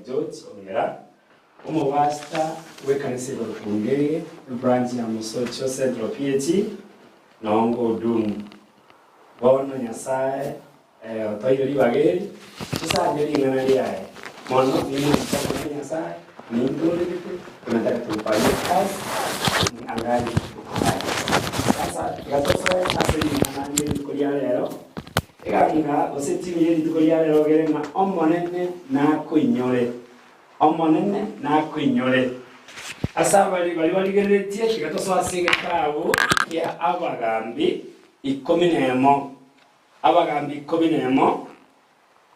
George Ong'era, omopastor bw'ekanisa igoro Kungege, ebranch ya Mosocho Central PAG, noo ngohudumu. Bono Nyasae otoire ribaga eri, tosange ring'ana riaye. Mono nimwanchete Omonene Nyasae, nintoregete, tunataka tumfanyie kazi angali tuko hai. Sasa tiga tosoe ase ring'ana rie rituko ria rero, eganga gose etimu ye rituko ria rero ogere ng'a Omonene nakoinyore, Omonene nakoinyore. Ase abare baria barigereretie, tiga tosoe ase egetabu kia Abagambi ikomi nemo. Abagambi ikomi nemo,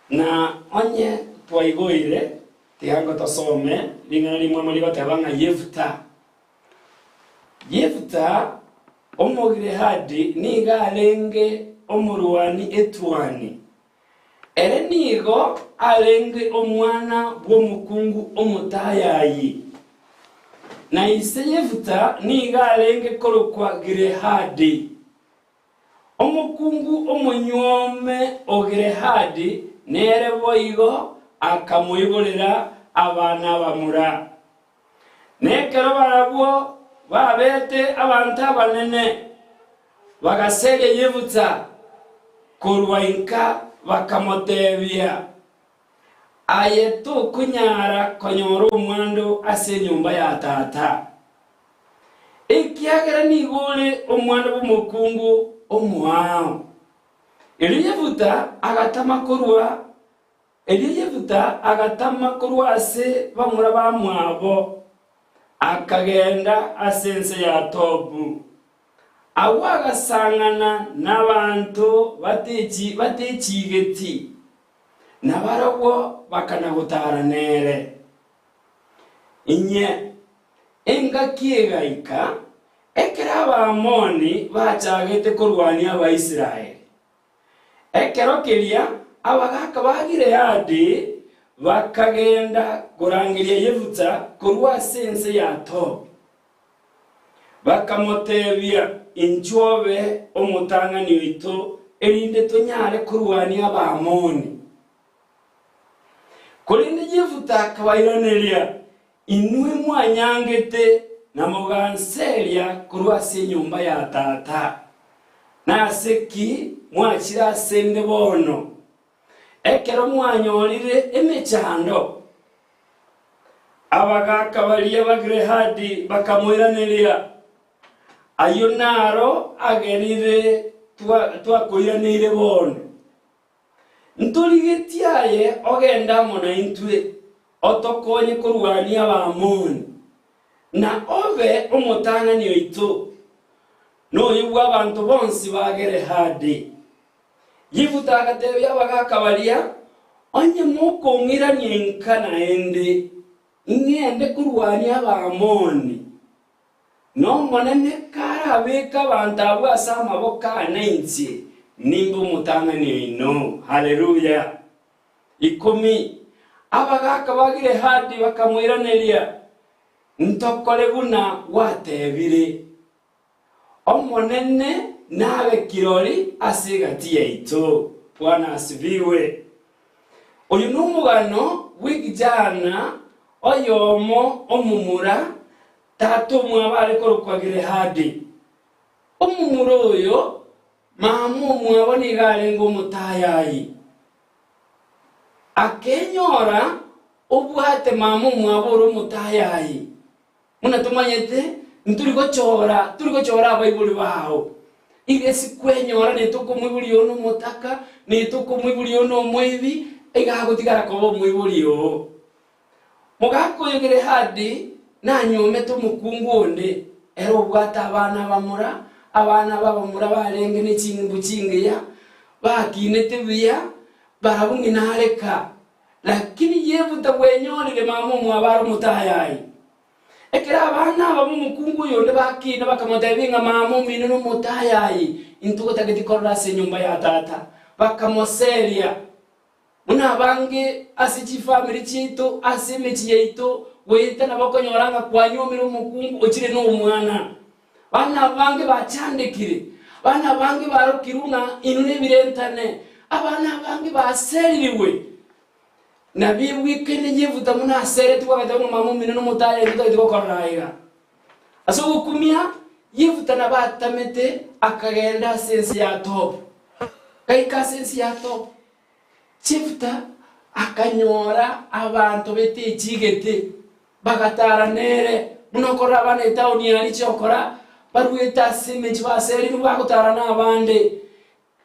na onye twaigoire, tiga ngotosome ring'ana rimwemo rigoteba ng'a Yefuta. Yefuta Omogilehadi nigo arenge omorwani etuani. Ere nigo arenge omwana bw'omokungu omotayayi. Na ise Yefuta nigo arenge korokwa Gilehadi. Omokungu omonyuome o Gilehadi nere boigo akamoiborera abana abamura. Na ekero barabwo babete abanto abanene, bagaseria Yefuta korwa inka, bakamoteebia, Aye tokonyara konyora omwando ase enyomba ya tata, ekiagera nigo ore omwana bw'omokungu omoao. Erio Yefuta agatama korwa Erio Yefuta agatama korwa ase bamura bamwabo, akagenda ase ense ya Tobu. Agwo agasang'ana nabaanto batechiigeti, na barabwo bakana-gotaara nere. Inye, engaki egaika, ekero Abaamoni bachagete korwania Abaisraeli. Ekero keria abagaaka ba Gileadi bakagenda korangeria Yefuta korwa ase ense ya Tobi. Bakamoteebia, Inchuo obe omotang'ani oito, erinde tonyare korwania Abaamoni. Korende Yefuta akabairaneria, Inwe mwanyangete na moganseria korwa ase enyomba ya tata. Nase ki mwachire ase 'nde bono, ekero mwanyorire emechando? Abagaaka baria ba Gilehadi bakamoiraneria, Ayio naro agerire twakoiraneire bono. Ntorigetie aye ogende amo naintwe, otokonye korwania Abaamoni, na obe omotang'ani oito, noyo bw'abanto bonsi ba Gilehadi. Yefuta agateebia abagaaka baria, Onye mokong'irania inka naende, ing'ende korwania Abaamoni, n'Omonene karabeke abanto abwo ase amaboko aane inche nimbe omotang'ani oino. Haleluya! Ikomi. Abagaaka ba Gilehadi bakamoiraneria, Ntokore buna gwatebire. Omonene nabe kirori ase egati yaito. Bwana asifiwe. Oyo nomogano bw'ekijana oyomo omomura, tata omwabo are korokwa Gilehadi. Omomura oyo, mama omwabo nigo arenge omotayayi. Akenyora obwate mama omwabo ore omotayayi. Buna tomanyete, ntori gochora, tori gochora abaibori bao. Iga ase kwenyora netoka omoibori oo nomotaka, netoka omoibori oo nomoibi, iga agotigara koba omoibori oo. Mogaka oyo Gilehadi nanyuomete omokungu onde, ere obwate abana abamura, abana aba abamura barenge ne ching'umbu chingiya, bakinete buya, barabwo ng'ina areka. Lakini Yefuta bwenyorire mama omwabo are omotayayi. Ekero abana aba b'omokungu oyo onde bakina bakamotebia ng'a mama omino nomotayayi, intwe gotageti korora ase enyomba ya tata. Bakamoseria. Buna abange ase chifamiri chiaito, ase emechie yaito, goeta nabo okonyora ng'a kwanyuomire omokungu ochire nomwana. Bana abange bachandekire, bana abange barokirwe ng'a inwe nebirentane, abana abange baseririgwe. Nabibwekaine Yefuta buna aseretigwe agateba ng'a mama omino nomotaya intwe totagete gokorora aiga. Ase ogokumia, Yefuta nabo atamete akagenda ase ense ya Tobu. Gaika ase ense ya Tobu, Jefuta akanyora abanto betechigete, bagatara nere, buna okorora abana etaoni aria chiokora, baruete ase emechie baserirwe bagotara nabande.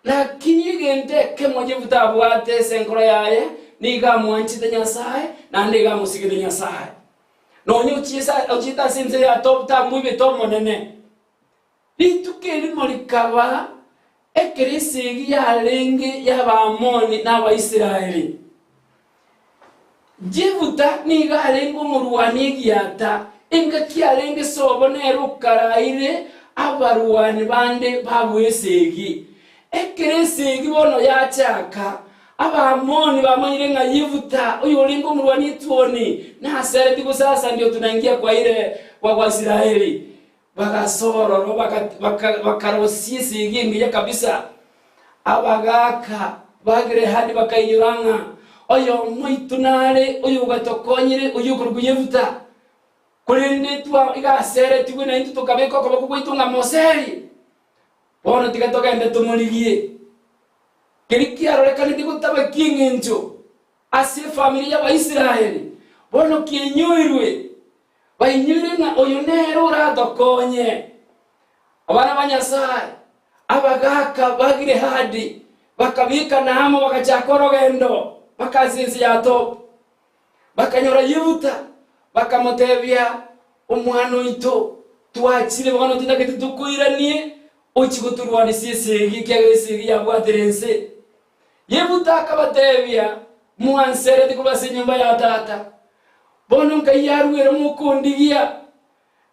Lakini egento ekemo Jefuta abwate ase enkoro yaye, nigo amwanchete Nyasae, naende iga amosigete Nyasae. Nonya ochiete ase ense ya Tobu tamoibete Omonene. Rituko erimo rikaba ekero esegi yarenge y'Abaamoni na Abaisraeli. Jefuta nigo arenge omorwani egiata, engaki arenge sobo nere okaraire abarwani bande babua esegi. Ekero esegi bono yachaka, Abaamoni bamanyire ng'a Yefuta, oyorenge omorwani etuoni, naseretie gose asandio tunaingia kwaire kwa Israeli. Bagasoa ororo, bakarosia esegi engiya kabisa. Abagaaka ba Gileadi bakainyora ng'a oyomo oito nare oyogatokonyire, oyio okorokwa Yefuta. Korende twa iga aseretigwe naintwe tokabeka okoboko gwaito ng'a moseri. Bono tiga togende tomorigie. Keria kiarorekanete gotaba ki'eng'encho ase efamiri y'Abaisraeli, bono kiainyoirwe. Bainyoire ng'a oyo nere oratokonye. Abana ba Nyasae, abagaaka ba Gileadi, bakabekana amo bagachaka orogendo mpaka ase ense ya Tobu. Bakanyora Yefuta, bakamotebia, Omwana oito, twachire bono totagete tokoiranie ochie gotorwanisia esegi, ekiagera esegi yabwatire ense. Yefuta akabatebia, Mwansereti korwa ase enyomba ya tata, bono nkai arwere mokondigia?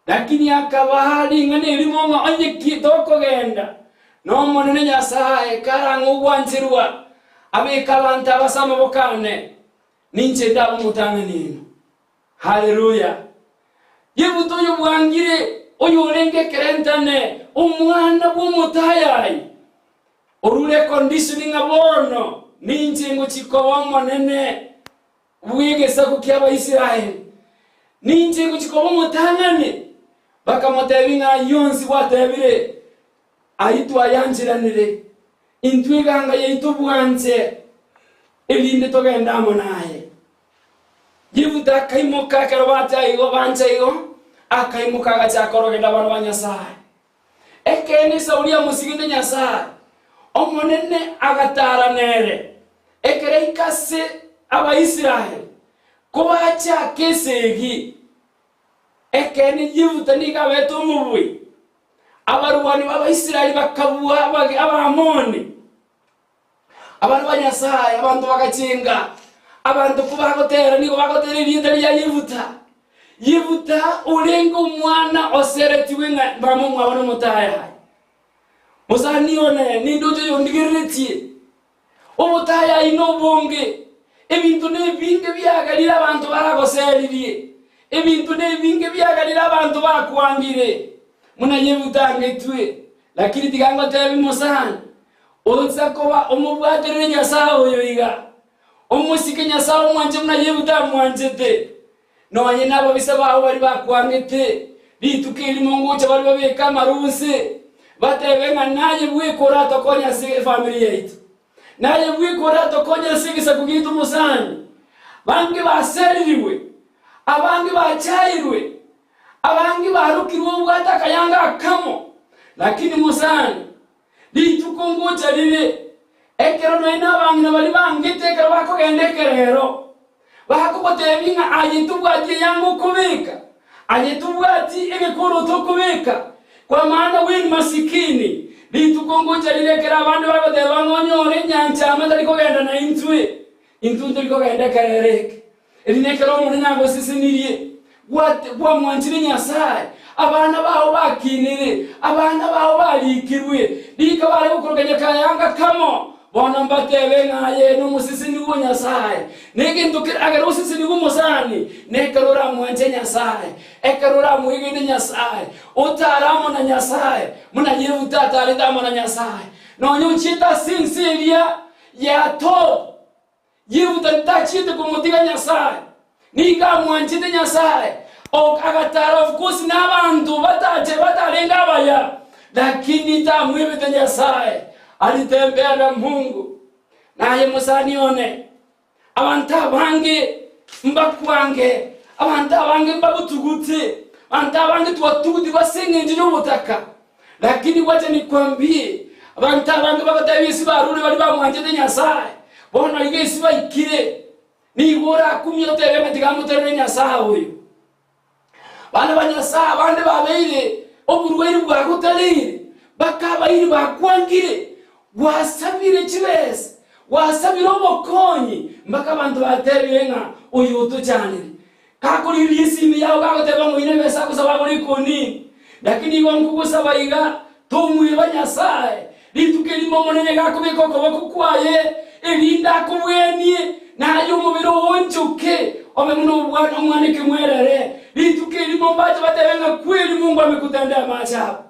Lakini akabaa ring'ana erimo ng'a onye ki tokogenda n'Omonene Nyasae karang'e ogwancherwa, abeke abanto aba ase amaboko ane, ninche ndabe omotang'ani oino. Haleluya! Yefuta oyo bwangire, oyorenge ekerentane, omwana bw'omotayayi, orure econdition ng'a bono ninche ngochia koba omonene bw'egesaku ki'Abaisraeli, ninche ngochia koba omotang'ani. Bakamotebia ng'a ayio onsi gwatebire, ayio twayancheranire, intwe eganga yaito bwanche, erinde togende amo naye. Yefuta akaimoka ekero bacha igo, bancha igo, akaimoka agachaka orogendo abana ba Nyasae. Ekeene Sauli amosigete Nyasae, Omonene agataara nere, ekero aika ase Abaisraeli, kobachaka esegi. Ekeene Yefuta nigo abete omobui. Abarwani b'Abaisraeli bakabua Abaamoni. Abana ba Nyasae, abanto bagachenga, abanto kobagotera nigo bagotera erieta ria Yefuta. Yefuta orenge omwana oseretigwe ng'a mama omwabo nomotayai. Mosani one, nindoche oyondigereretie. Obotayai nobonge, ebinto nebinge biagerire abanto baragoseririe, ebinto nebinge biagerire abanto bakwangire, buna Yefuta angetwe. Lakini tiga ngotebi mosani, Osa koba omobwaterere Nyasae oyo iga, omosike Nyasae omwanche buna Yefuta amwanchete. Nonye nababisa bao baria bakwangete, rituko erimo ngocha bare babeke amaru inse, batebe ng'a naye bweka oratokonye ase efamiri yaito, naye bweka oratokonye ase egesaku giaito mosani. Bange baseririgwe, abange bachairwe, abange barokirwe obwate akayanga akamo, lakini mosani, Rituko ngocha rire, ekero nonya nabang'ina baria bangete ekero bakogenda ekerero, bakogotebia ng'a aye tobwati eyanga okobeka, aye tobwati egekoroto okobeka, kwa maana we ni masikini. Rituko ngocha rire ekero abande bagoteba ng'a onyore enyancha amo tari kogenda naintwe, intwe ntori kogenda ekerero eke. Eri nekero Omonene agosesenirie, gwamwanchire Nyasae, abana bao bakinire, abana bao barikirwe, rika bare gokoroka nyakayanga kamo. Bono mbatebe ng'a aye nomosesenigwa o Nyasae, na egento keragere osesenigwe omosani, nekero oramwanche Nyasae, ekero oramwegene Nyasae, otare amo na Nyasae, buna Yefuta atarete amo na Nyasae. Nonya ochiete ase ense eria ya Tobu. Yefuta tachiete komotiga Nyasae. Nigo amwanchete Nyasae, ok agatara of course nabanto batache batarenge abaya, lakini tamwebete Nyasae. Alitembea na Mungu. Naye mosani one, abanto abange mbakwange, abanto abange mbagotugute, abanto abange twatugutirwe ase eng'encho y'obotaka. Lakini gwacha nikwambie, abanto abange bagotebia ase barure baria bamwanchete Nyasae, bono iga ase baikire, Nigo orakumie otebe ng'a tiga moterere Nyasae oyo. Abana ba Nyasae abande babeire oborwaire bwagotareire, mpaka abairi bakwangire, gwasabire chibesa, gwasabire obokonyi, mpaka abanto batebire ng'a oyo otochanire. Gakorigereria esimi yao gagoteba ng'a oyo nebesa agosaba agore ekonini. Lakini igo nkogosaba iga, tomweba Nyasae. Rituko erimo Omonene gakobeka okoboko kwaye, erinde akobwenie, na aye omobere oo oonchoke, obe buna obwana omwana ekeng'werere. Rituko erimo mbache batebe ng'a kweri Mungu amekutendea amache abo.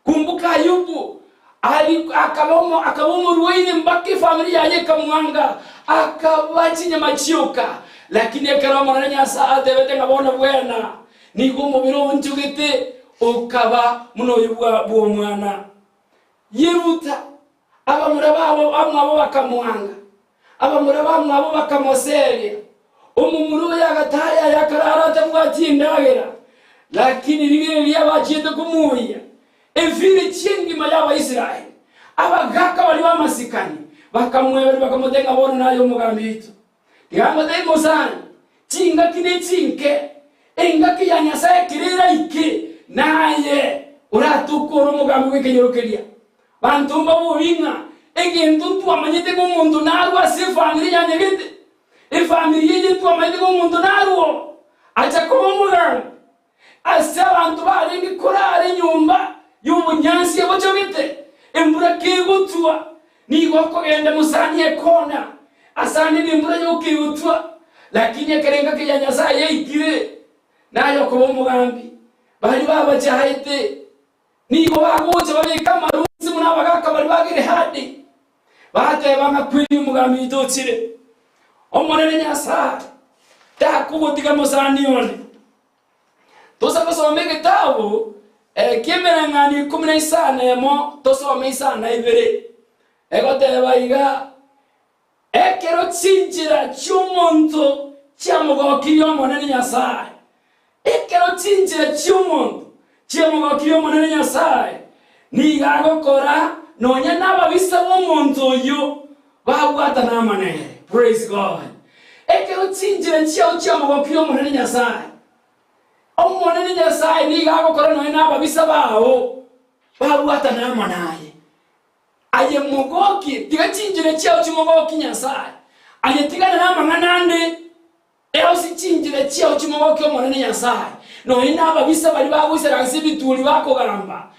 Kumbuka Ayubu, ari akaba omo akaba omorwaire mpaka efamiri yaye ekamwanga, akaba chinyama chioka. Lakini ekero Omonene Nyasae atebete ng'a bono bwena, nigo omobere oonchogete okaba buna oyo bwa bw'omwana. Yeruta, abamura babo bamwabo bakamwanga, abamura bamwabo bakamoseria. Omomura oyo agatayaya akarara atabwati endagera, lakini rigereria abachiete komoyia efirichi engima y'Abaisraeli, abagaaka baria b'amasikani bakamweberia bakamotebia ng'a bono naye omogambi oito. Tiga ngotebie mosani, chingaki ne chinke, engaki ya Nyasae ekero eraike, naye oratoke ore omogambi bw'ekenyoro keria. Banto mbaborie ng'a egento ntwamanyete ng'a omonto narwe ase efamiri ya nyagete, efamiri eye ntwamanyete ng'a omonto narwe oo, acha koba omogambi. Ase abanto barenge korara enyomba y'obonyansi ebochogete, embura kegotwa, nigo okogenda mosani ekona, asande nembura yoka egotwa. Lakini ekero engaki ya Nyasae yaikire, naye okoba omogambi, baria babachaete nigo bagocha babeka amaru inse buna abagaaka baria ba Gileadi, bateba ng'a kweri omogambi oito ochire. Omonene Nyasae takogotiga mosani one. Tosa gosoma egetabu ki'emereng'anio ikomi na isano emo tosome isano na ibere, egoteba iga, Ekero chinchera chi'omonto chiamogokirie Omonene Nyasae, ekero chinchera chi'omonto chiamogokirie Omonene Nyasae, nigo agokora nonya nababisa b'omonto oyio babwatana amo nere. Praise God. Ekero chinchera chiao chiamogokirie Omonene Nyasae, Omonene Nyasae nigo agokora nonya nababisa bao babwatana amo naye. Aye mogokie, tiga chinchera chiao chimogokie Nyasae. Aye tigana namang'ana ande, erosie chinchera chiao chimogokie Omonene Nyasae. Nonya nababisa baria bagoisaransa ebituri bakogamba,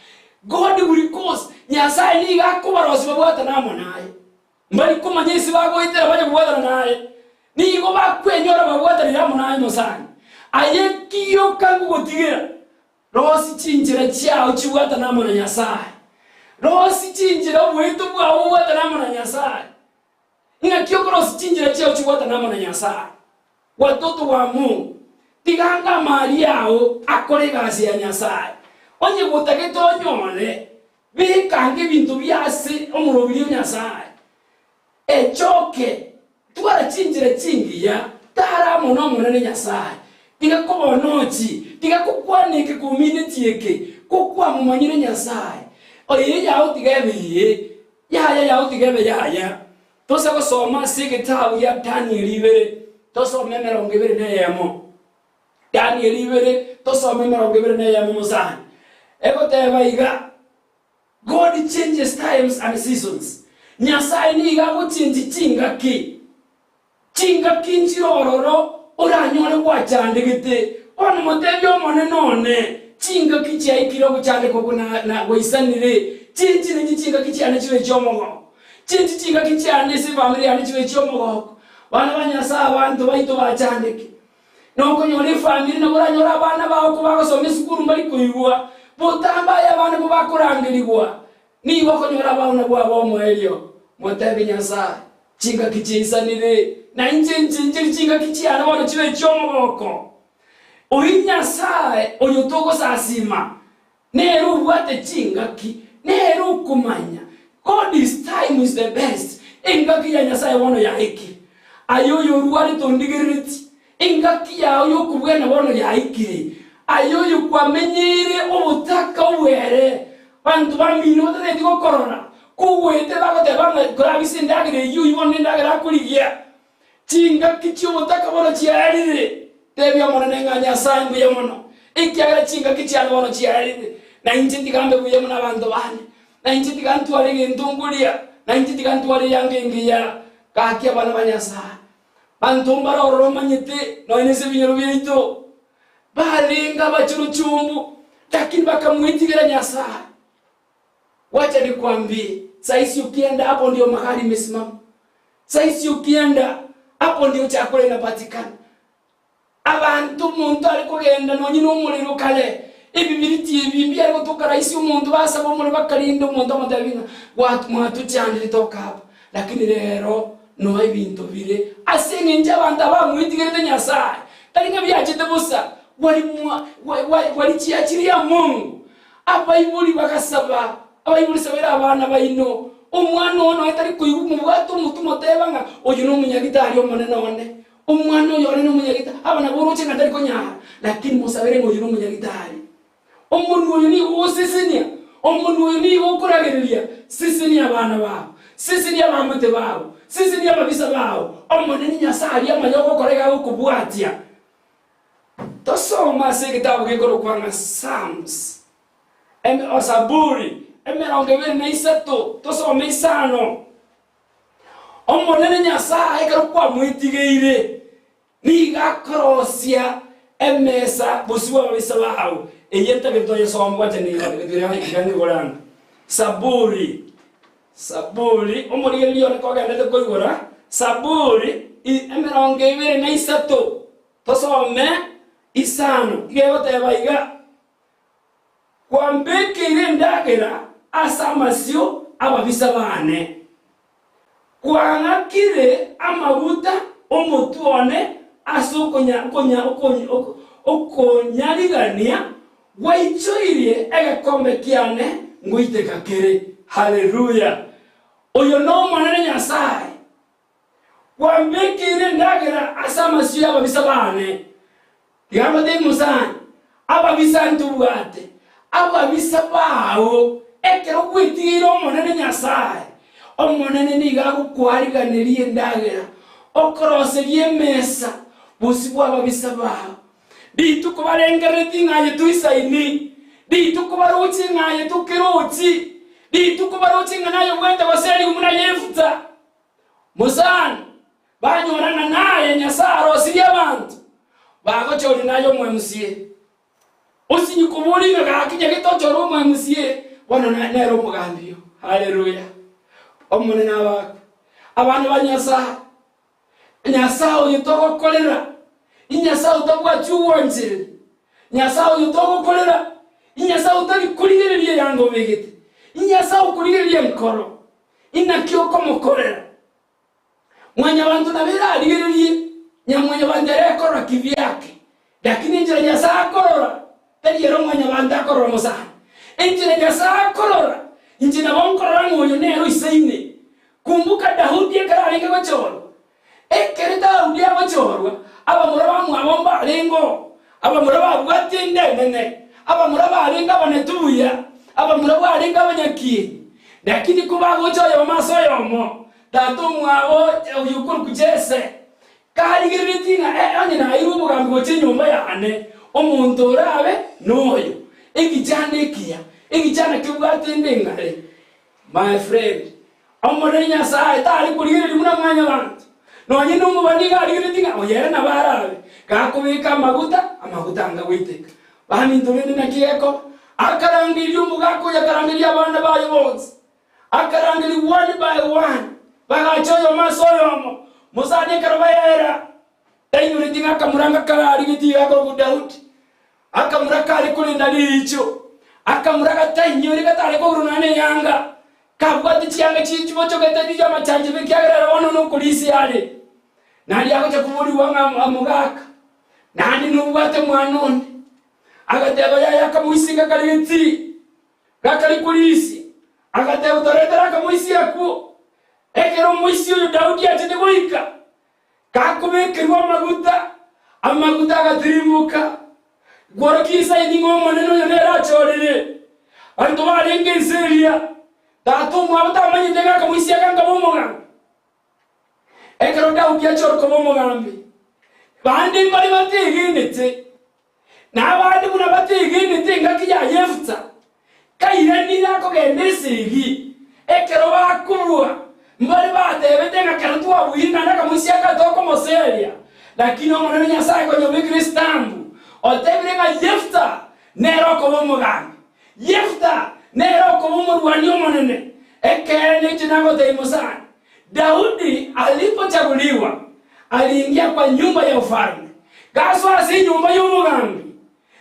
God will cause, Nyasae nigo akobarosia babwatane amo naye. Mbari komanya ase bagoetera baria kobwatana naye, nigo bakwenyora babwatanire amo naye mosani. Aye ki gioka ngogotigera? Rosi chinchera chiao chibwatane amo na Nyasae. Rosi chinchera oboeto bwao bobwatane amo na Nyasae. Ng'aki okorosia chinchera chiao chibwatane amo na Nyasae? Watoto wa Mungu, tiga anga amari ao akore egasi ya Nyasae. Onye gotagete onyore, beka ange ebinto bia ase omorobiri o Nyasae. Echoke, twara chinchera chingiya, tara amo n'Omonene Nyasae. Tiga koba onochi, tiga kokwana eke kominetie eke, ko kwamomanyire Nyasae. Eye yao tiga ebe ee, yaya yao tiga ebe yaya. Tose gosoma ase egetabu gia Danieli ibere, tosome emerongo ebere na eyemo. Danieli ibere, tosome emerongo ebere na eyemo mosani. Egoteba iga. God changes times and seasons, Nyasae nigo agochenchia chingaki. Chingaki nchire ororo oranyore gwachandegete. Bono motebie Omonene one, chingaki chiaikire ogochandeka oko na na gwaisanire. Chinchi ninche chingaki chiane chibe echi'omogoko. Chinchi chingaki chiane ase efamiri yane chibe echi'omogoko. Bana ba Nyasae abanto baito bachandeke. Nokonyora efamiri nabo oranyore abana bao kobagosoma esukuru mbari koigwa, botambe aye abana kobakorangerigwa, nigo okonyora abao nabwo abe omoerio. Motebie Nyasae, chingaki chiaisanire. Na inche nchencherie chingaki chiane bono chibe echi'omogoko. Oyio Nyasae oyo togosasima, nere obwate chingaki, nere okomanya. God is time is the best. Engaki ya Nyasae bono yaikire. Aye oyorwarete ondigerereti, engaki yao y'okobwena bono yaikire. Aye oyo kwamenyeire obotaka obwere, banto bamino batateti gokorora, kogoete bagoteba ng'a korabise endagera eyio oyio bono nendagera akorigia. Chingaki chi'obotaka bono chiaerire. Tebia Omonene ng'a Nyasae mbuya mono, ekiagera chingaki chiane bono chiaerire, na inche tiga mbe buya buna abanto bane, na inche tiga ntware egento nkoria, na inche tiga ntware eyanga engiya. Gaki abana ba Nyasae, banto mbare ororo omanyete nonya nase ebinyoro biaito, barenge abachorochombu, lakini bakamwetigera Nyasae. Wacha nikwambie, saisi ukienda hapo ndio mahali imesimama. Saisi ukienda hapo ndio chakula inapatikana. Abanto omonto are kogenda nonye na omorero kare, ebibiriti ebi mbiare gotoka rahisi omonto basaba omorero bakarinda omonto amotebi ng'a gwat mwatochandire toka apa. Lakini rero noa ebinto bire ase eng'encho abanto aba bamwetigerete Nyasaye, tari ng'a biachete bosa, warimwa wa wa warichiachiria Mungu. Abaibori bagasaba, Abaibori sabera abana baino, omwana oo nonya tari koigwa mobwate omotwe moteba ng'a oyo nomonyagitari omonene one, omwana oyo one nomonyagitari, aba nabo oroche ng'a tari konyara, lakini mosabere ng'a oyo nomonyagitari. Omonwa oyo nigo ogosesenia, omonwa oyo nigo okoragereria, sesenia abana bao, sesenia abaamate bao, sesenia ababisa bao, Omonene Nyasae aria amaya ogokora iga agokobwatia. Tosome ase egetabu gekorokwa ng'a Psalms, eme, o Saburi, emerongo ebere na isato, tosome isano. Omonene Nyasae ekero kwamwetigeire, nigo akorosia emesa bosio bw'ababisa bao. Eyio ntagete toyesome gwacha nigo nigo anga. Saburi, Saburi, omorigereria one kogendete koigora, Saburi, emerongo ebere na isato. Tosome isano, iga egoteba iga, Kwambekeire endagera ase amasio 'ababisa baane, kwang'akire amaguta omotwe one ase okonyarigania, gwaichoirie egekombe kiane ngoiteka kere. Haleluya! Oyo n'Omonene Nyasae. Kwambekeire endagera ase amasio y'ababisa baane. Tiga ngotebie mosani, ababisa ntobwate, ababisa bao, ekero gwetigeire Omonene Nyasae, Omonene nigo agokoariganeria endagera, okoroseria emesa bosio bw'ababisa bao. Rituko barengereretie ng'a aye toisaini, rituko baroche ng'a aye tokerochi, rituko baroche ng'a naye obwate goserigwa buna Yefuta. Mosani, banyora ng'a naye Nyasae arosirie abanto, bagochoria naye omwemusie. Osinye koboria ng'a gaki nyagete ochore omwemusie, bono nere omogambi oo. Haleluya! Omonene abakwe. Abana ba Nyasae, Nyasae oyo togokorera, Nyasae otabwati ogwanchereri, Nyasae oyo togokorera, Nyasae otari korigereria eyanga obegete, Nyasae okorigereria enkoro. Inaki okomokorera? Mwanyabanto nabo erarigererie, nyamwanyabanto ere ekorora kibiake, lakini enchera Nyasae akorora tari ero mwanyabanto akorora mosani. Enchera Nyasae akorora, inche nabo nkorora ng'a oyo nere oisaine. Kumbuka Daudi ekero arenge gochorwa, Ekero Daudi agochorwa, abamura bamwabo mbarengeo, abamura babwate enda enene, abamura barenge abanetu buya, abamura barenge abanyakieni. Lakini kobagocha oyomo ase oyomo, tata omwabo oyio okorokwa Jese, karigereretie ng'a e, onye naeirwe obogambi gocha enyomba yane, omonto orabe noyo, egichana ekiya, egichana kebwate enda engare. My friend, Omonene Nyasae tari korigereria buna mwanyabanto, nonye nomobani iga arigereretie ng'a oyo ere nabo arabe, gakobeka amaguta, amaguta anga goiteka. Baminto rende naki gekoba? Akarangeria omogaka oyo akarangeria abana baye bonsi, akarangeria one by one, bagacha oyomo ase oyomo, mosani ekero bayaera, tainyoreti ng'a akamuranga kararigetie iga akorokwa Daudi. Akamura kare korenda riicho, akamura gatainyore gatare kogorwa nonya neyanga, kabwate chianga chibochogete chi'amachanchabe ekiagera ere bono nokorisia are. Naende agocha koborigwa ng'a omogaka, naende nobwate omwana onde. Agateba, Yaya, akamoisia gakare getii, gakare korisia. Agateba, Toretere akamoisia akwo. Ekero omoisia oyo Daudi achete goika, gakobekerwa amaguta, amaguta agatirimboka. Kworokia esaini ng'a Omonene oyo nere achorire. Abanto barenge ense eria, tata omwabo tamanyete ng'a akamoisia aka nkaba omogambi. Ekero Daudi achora koba omogambi, bande mbare bategenete, na abande buna bategenete engaki ya Yefta, kairanire akogenda esegi, ekero bakobua, mbare batebete ng'a kero twabuire naende akamoisia aka tokomoseria. Lakini Omonene Nyasae konya obekire esitambu, otebire ng'a Yefta nere okoba omogambi. Yefta nere okoba omorwani omonene. Ekeene inche nagotebia mosani, Daudi alipochaguliwa, aliingia kwa nyumba ya ufalme, gasoa ase enyomba y'omogambi,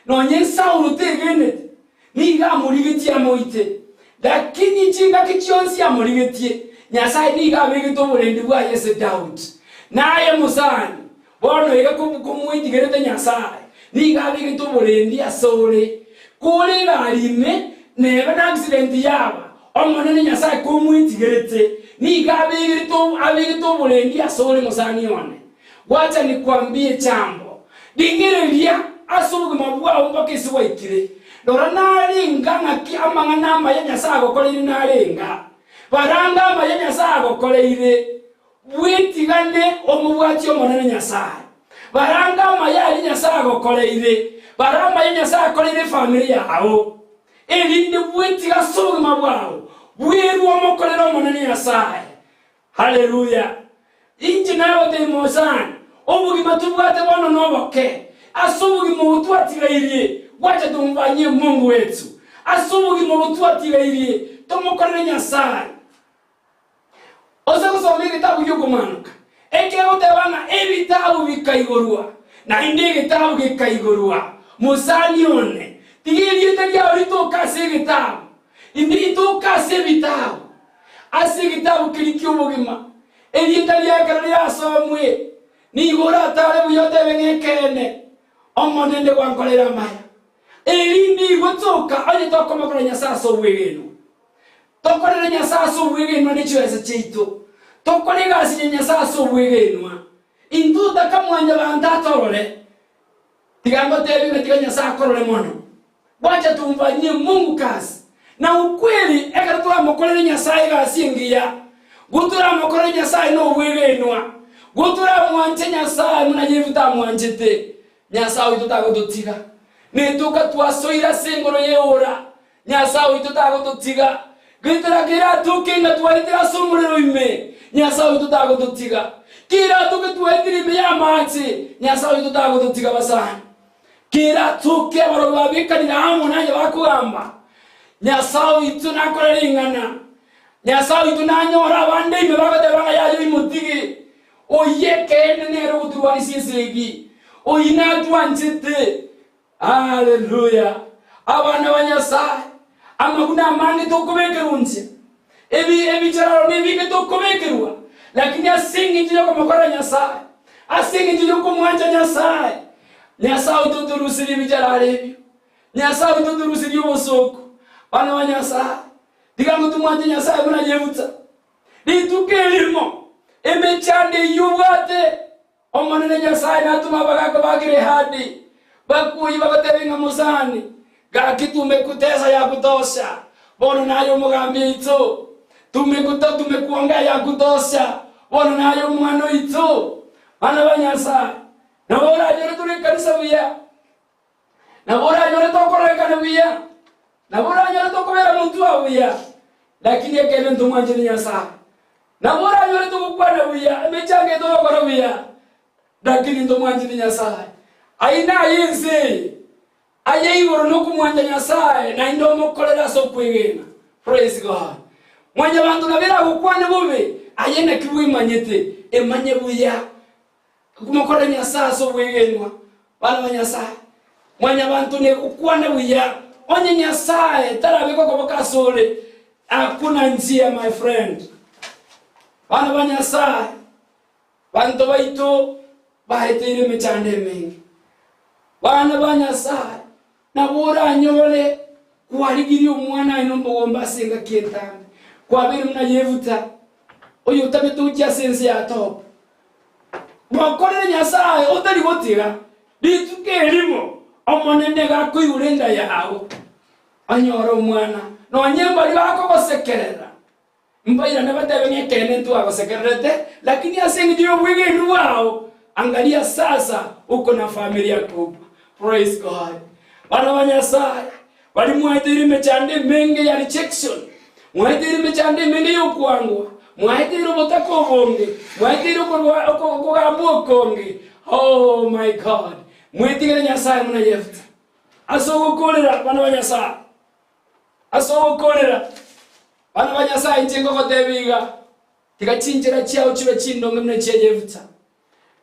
nonye Saulo tegenete, nigo amorigetie amoite. Lakini chingaki chionsi amorigetie, Nyasae nigo abegete oborendi bwaye ase Daudi. Naye mosani, Bono iga komwetigerete Nyasae, nigo abegete oborendi asore. Kore egari ime, neba na accident yaba, Omonene Nyasae komwetigerete, nigo abegerete abegete oborendi asore mosani one. Gwacha nikwambie echambo. Rigereria ase obogima bwao mpaka ase gwaikire. Rora narenga ng'aki amang'ana amaya Nyasae agokoreire narenga. Baranga amaya Nyasae agokoreire. Bwetigane omobwatie Omonene Nyasae. Barange amaya aria Nyasae agokoreire, bara amaya Nyasae akoreire efamiri yao, erinde bwetige ase obogima bwao, bwerue omokorere Omonene Nyasae. Haleluya! Inche nagotebia mosani, obogima tobwate bono noboke, ase obogima obo twatigairie, gwacha tomfanyie Mungu wetu. Ase obogima obo twatigairie, tomokorere Nyasae. Ase gosoma egetabu gi'okomanoka, ekegoteba ng'a ebitabu bikaigorwa, naende egetabu gekaigorwa, mosani one, tiga erieta riao ritoke ase egetabu, inde ritoke ase ebitabu, ase egetabu keria ki'obogima, erieta riao ekero rirasomwe, nigo oratare buya otebe ng'a ekeene, Omonene gwankoreire amaya. Erinde igotoka onye tokomokora Nyasae ase obwegenwa. Tokorere Nyasae ase obwegenwa ne chibesa chiaito. Tokore egasi ya Nyasae ase obwegenwa. Intwe otakamwanyabanto atorore. Tiga ngotebie ng'a tiga Nyasae akorore mono. Gwacha tumfanyie Mungu kazi. Na ukweli ekero toramokorere Nyasae egasi engiya, gotoramokorere Nyasae nobwegenwa, gotoramwanche Nyasae buna Yefuta amwanchete, Nyasae oito tagototiga. Netoka twasoire ase engoro y'eora, Nyasae oito tagototiga. Getera keratoke ng'a twaetire ase omorero ime, Nyasae oito tagototiga. Keratoke twaetire ime y'amache, Nyasae oito tagototiga basani. Keratoke abarori babekanire amo naye bakogamba, Nyasae oito nakore ring'ana. Nyasae oito nanyore abande ime bagoteba ng'a yaya oimotige. Oyio ekeene nere ogoturwanisia esegi. Oyio natwanchete. Haleluya! Abana ba Nyasae, amaguna amange tokobekerwa inche, ebi ebichararo nebinge tokobekerwa, lakini ase engencho y'okomokorera Nyasae, ase engencho y'okomwancha Nyasae, Nyasae oito otoruserie ebichararo ebio, Nyasae oito otoruserie obosooku. Bana ba Nyasae, tiga ng'o tomwanche Nyasae buna Yefuta. Rituko erimo, emechando eyio obwate, Omonene Nyasae natome abagaaka ba Gileadi bakuoyie babatebie ng'a Mosani, gaki tumekutesa ya kutosha, bono naye omogambi oito. Tumekuta tumekuongea ya kutosha, bono naye omwana oito. Bana ba Nyasae, nabo oranyore tore ekanisa buya, Nabo oranyore tokororekana buya, nabo oranyore tokobera motwe ao buya, lakini ekeene ntomwanchete Nyasae. Nabo oranyore togokwana buya, emechango eye togokora buya, lakini ntomwanchete Nyasae. Ayio naye ense eye, aye igoro nokomwancha Nyasae naende omokorere ase okwegena. Praise God. Mwanyabanto nabo eragokwane bobe, aye naki bwemanyete, emanye buya. Mokorere Nyasae ase obwegenwa, bana ba Nyasae. Mwanyabanto negokwana buya, onye Nyasae tarabeka okoboko asore, hakuna njia my friend. Bana ba Nyasae. Banto baito baeteire emechando emenge. Bana ba Nyasae, nabo oranyore kwarigirie omwana aye nomogomba ase engaki entambe, kwabeire buna Yefuta, oyotamete gochia ase ense ya Tobu. Mokorere Nyasae otari gotiga, rituko erimo Omonene gakoigora enda yao, onyore omwana, nonye mbaria bakogosekerera. Mbairane batebe ng'a ekeene ntwagosekererete, lakini ase engencho y'obwegenwa bwao, angalia sasa uko na familia kubwa. Praise God. Bana ba Nyasaye, bari mwaeteire emechando emenge ya rejection, mwaeteire emechando emenge y'okwangwa, mwaeteire obotaka obonge, mwaeteire okorwa oko- okogambwa okonge. Oh my God. Mwetigere Nyasaye buna Yefta. Ase ogokorera bana ba Nyasaye. Ase ogokorera bana ba Nyasae inche nkogotebia iga, tiga chinchera chiao chibe chindonge buna echia Yefta.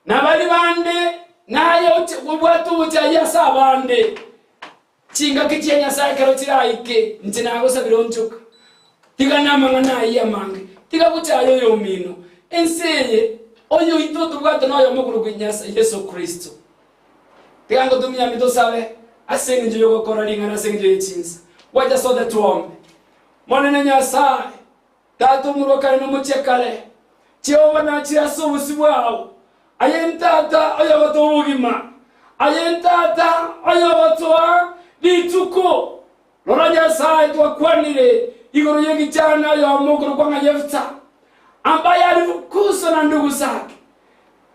Na baria bande naye obwate obochayia ase abande, chingaki chia Nyasae ekero chiraike, inche nagosabire onchoka. Tiga namang'ana ayio amange, tiga gochaya oyomino. Ense eye, oyoito tobwate noyomo okorokwa Yeso Kristo. Tiga ngotumia tosabe ase engencho y'ogokora ring'ana ase engencho ye chinsa. Gwacha sote twombe. Monene Nyasae, Tata omorwa kare na omochie kare, Jehova nachire ase obosio bwao. Aye Ntata oyogotoa obogima, aye Ntata oyogotoa rituko. Rora Nyasae, twakwanire igoro y'ekichana oyomo okorokwa ng'a Yefta, ambaye alifukuswa na ndugu zake.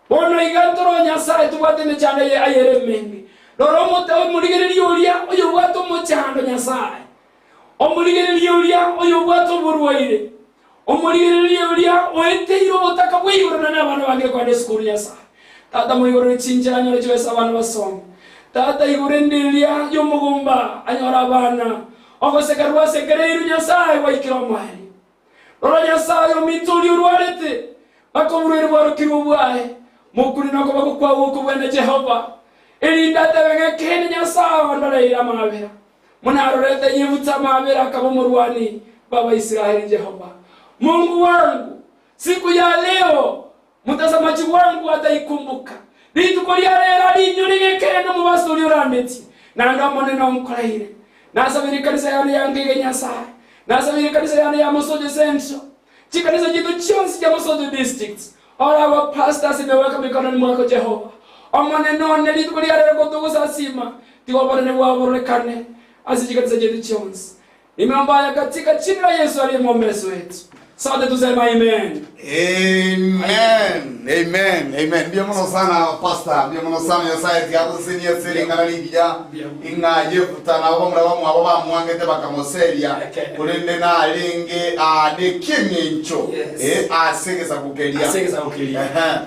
Bono iga ntore Nyasae tobwate emechando eye ayere emenge. Rora omote omorigereria oria oyobwate omochando Nyasae. Omorigereria oria oyobwate oborwaire. Omorigereria oria oeteire obotaka bwa igoro na nabana bangire kogenda esukuru Nyasae. Tata moigorere chinchera anyore chibesa abana basome. Tata igora enderia y'omogomba anyore abana. Ogosekerwa asekereirwe Nyasae gwaikire omoerio. Rora Nyasae ominto oria orwarete, mpaka oborwaire bwarokirwe obwaye, mokure nokoboko kwao okobwene Jehova, erinde atebe ng'a ekeene Nyasae ondoreire amaabera, buna arorete Yefta amaabera akaba omorwani bw'Abaisraeli. Jehova, Mungu wangu, siku ya leo mutazamaji wangu ataikumbuka, rituko ria rero arinyore ng'a ekeene omobasi oria orandetie, naende Omonene onkoreire. Nasabire ekanisa yane ya Ngige Nyasae, nasabire ekanisa yane ya Mosocho Central, chikanisa chiaito chionsi chia Mosocho District, all our pastors imeweka mikononi mwako Jehova. Omonene one rituko ria rero gotogosasima, tiga obonene bwao bororekane ase chikanisa chiaito chionsi. Nimeomba aya katika jina la Yesu aliye mwombezi wetu. Sote tuseme amen. Amen. Amen. Amen. Mbuya mono sana pastor. Mbuya mono sana Nyasaye tiagosesenia ase ring'ana rigiya ing'a Yefuta nabo bamura bamwabo bamwangete bakamoseria korende narenge ah, nekieng'encho Yes. eh, ase egesaku keria. Ase egesaku keria. Ehe.